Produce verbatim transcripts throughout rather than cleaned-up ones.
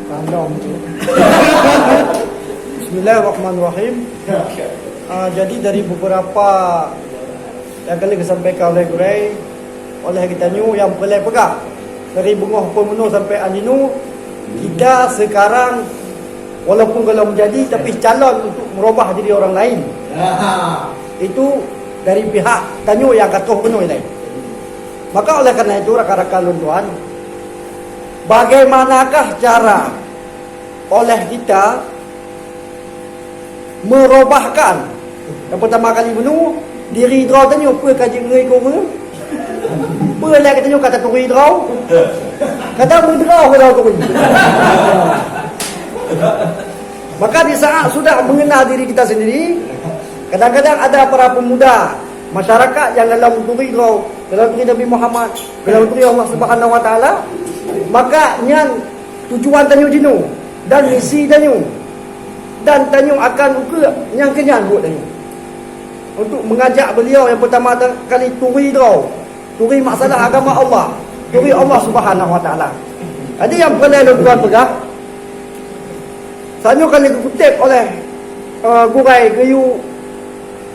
Random. Bismillahirrahmanirrahim. Ah, jadi dari beberapa yang kali disampaikan oleh Gurèe, oleh geutanyoe nyang peureulèe peugah, dari beungoh peubunoe sampai aninoe, kita sekarang walaupun golom jadi, tapi calon untuk merubah jadi orang lain. Itu dari pihak tanyoe nyang ka troh bunoe nyan. Maka oleh karena itu, rakan-rakan lôn tuan, bagaimanakah cara oleh kita merubahkan, nyang pertama kali bunoe, diri droe tanyoe, peue ka jeuet ngon ureueng, peue lé geutanyoe ka taturi droe, ka tameuet droe keu ureueng. Maka di saat sudah mengenal diri kita sendiri, kadang-kadang ada para pemuda masyarakat yang golom turi droe, golom turi Nabi Muhammad, golom turi Allah Subhanahu Wa Taala, maka nyan tujuan tanyoe jinoe dan misi tanyoe, dan tanyoe akan ukeue nyang keunyan buet tanyoe untuk mengajak beliau nyang pertama kali turi droe, turi masalah agama Allah, turi Allah Subhanahu Wa Taala. Jadi nyang peureulèe lôn tuan peugah, tanyoe ka lheueh geukutép oleh, eh, Gurèe geuyue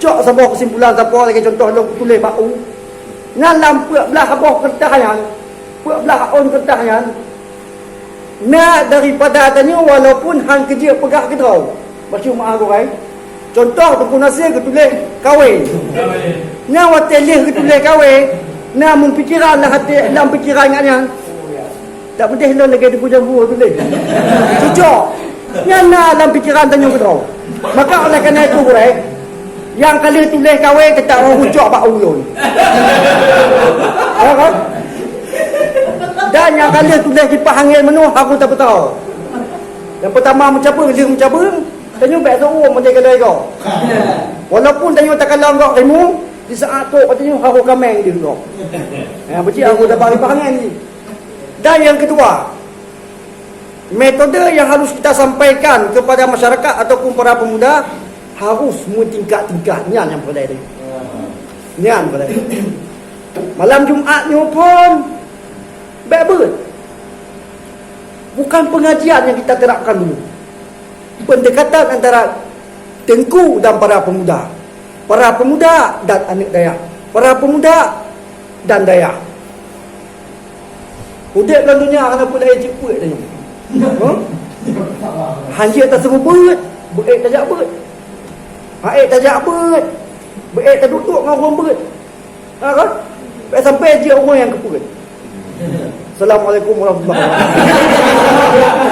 cok saboh keusimpulan saboh lagèe contoh lôn tuléh bak u. Nyan lam peuet blah boh keureutah nyan, peuet blah ôn keureutah nyan, na daripada tanyoe walaupun han keujeuet peugah keudroe. Bacut meu'ah Gurèe. Contoh, Teungku Nasir geutuléh kawé. Nyan watèe lheueh geutuléh kawé, na meupikeran lam até, lam pikeran nyan. Tak peudeh lôn lagèe Teungku Jambu tuléh. Cucok. Nyan na lam pikeran tanyoe keudroe. Maka oleh karena itu, Gurèe, nyang ka lheueh tuléh kawé teutap roh ucok bak ulôn. Ya kan? Dan nyang ka lheueh tuléh kipah angén meunoe, aku tapeutroh. Nyang pertama meucabeueng, lheueh meucabeueng, tanyoe bèk seuuem model galai gob. Walaupun tanyoe takalon gob rimueng, di saat trok tanyoe harôh kaméng di gob. Ya, beujih aku dapat kipah angén ni. Dan yang kedua, metode yang harus kita sampaikan kepada masyarakat ataupun para pemuda harus meutingkat-tingkat. Nyan nyang peureulèe tadi. Nyan peureulèe. Malam Jumat nyoe phon bèk beuet. Bukan pengajian yang kita terapkan dulu. Pendekatan antara teungku dan para pemuda, para pemuda dan aneuk dayah, para pemuda dan dayah. Udép lam dunia hana peue laén cit peuet tanyoe. Huh? Hanjeuet taseumeubeuet, beuet tajak beuet. Haék tajak beuet, beuet taduek-duek ngon ureueng beuet. Ha kan? Bèk sampai jeuet ureueng nyang keupeuet. Assalamualaikum warahmatullahi wabarakatuh.